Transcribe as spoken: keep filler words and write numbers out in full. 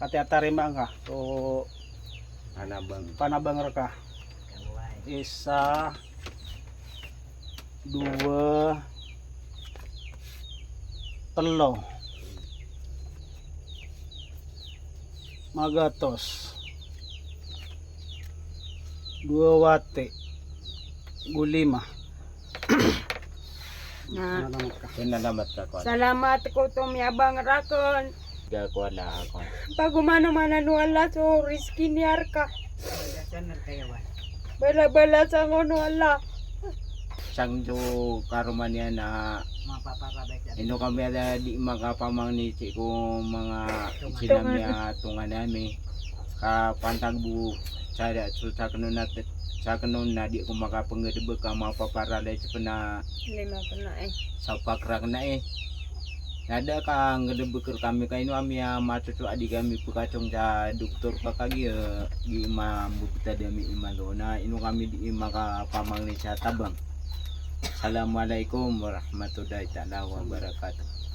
Katiyatarima ngka so panabang, panabang rka. Isa, dowa, tlo. Magatos. Dowa wati. Go lima. Na. Salamat ka, kawan. Salamat ko oto miyabang rakn. Ga ko ala, kawan. Pagomanomanan o Allah so rizki niyan rka. Balabalasan o Allah. Sangkai so karoma niyan na ino kami a di makapamangni sii ko manga tonganami a tonganami. Ka pantag bo sa, so sakn on a, sakn on na di ko makapngdbk a mapaparalay sa pn a lima pn a, eh, sapak rakn a, eh. Na da ka ngdbk rkami ka ino ami a matoto a di kami pkasong sa doktor ka kagiya, eh, di mambtad ami imanto na ino kami di makapamangni sa tabang. Assalamualaikum warahmatullahi taala wabarakatuh.